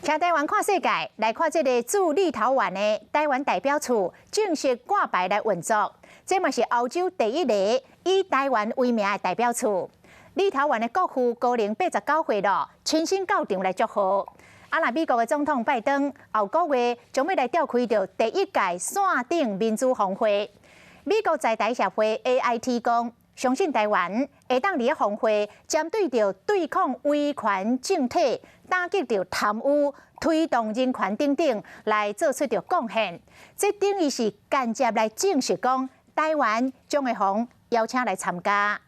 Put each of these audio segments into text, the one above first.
聽台灣看世界，來看這个駐立陶宛的台灣代表處正式掛牌來運作，這嘛是歐洲第一个以台灣為名的代表處。立陶宛的國父高齡89歲了，親身到場來祝賀。啊，若美國的總統拜登後個月將欲來召開著第一屆線頂民主峰會。美國在台協會 AIT 講，相信台灣會當佇咧峰會針對著對抗威權政體、打擊著貪污、推動人權等等來做出著貢獻。這等於是間接來證實講，台灣將會予邀請來參加。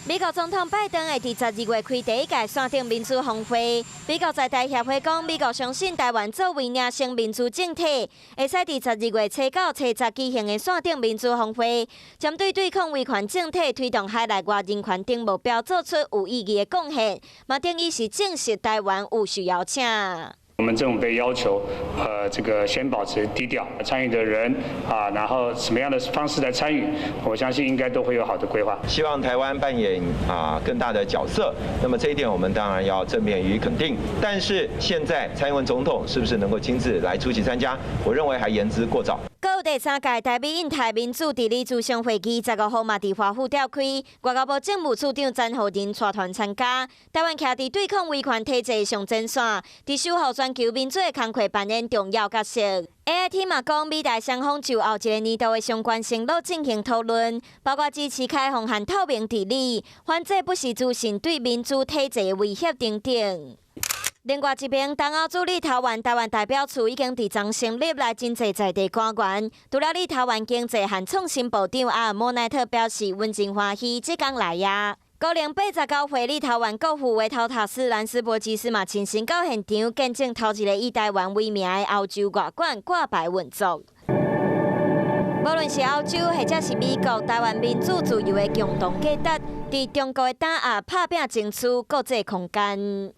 美國總統拜登會佇12月開第一屆線頂民主峰會。美國在台協會講，美國相信台灣作為領先民主政體，會使佇12月初九、初十舉行的線頂民主峰會，針對對抗威權政體、推動海內外人權等目標做出有意義的貢獻，嘛等於是證實台灣有受邀請。我們政府被要求，這個先保持低調，參與的人啊，然後什麼樣的方式來參與，我相信應該都會有好的規劃。希望台灣扮演更大的角色，那麼這一點我們當然要正面予以肯定。但是現在蔡英文總統是不是能夠親自來出席參加？我認為還言之過早。閣有第三屆台美印太民主治理諮商會議15號嘛佇華府召開，外交部政務次長詹鳳仁帶團參加。台灣徛佇對抗威權體制上前線，佇守護全球民主的工課扮演重要角色。AIT 嘛講，美台雙方就後一个年度的相關承諾進行討論，包括支持開放和透明治理，反制不實資訊對民主體制的威脅等等。另外一邊，東歐駐立陶宛台灣代表處已經佇昨成立來真濟在地官員。除了立陶宛經濟和創新部長阿爾莫奈特表示，阮真歡喜這工來矣。高齡89歲立陶宛國父維陶塔斯蘭斯伯吉斯嘛親身到現場見證頭一个以台灣為名的歐洲外館掛牌運作。無論是歐洲或者是美國，台灣民主自由的共同價值，佇中國的打壓拍拚爭取國際空間。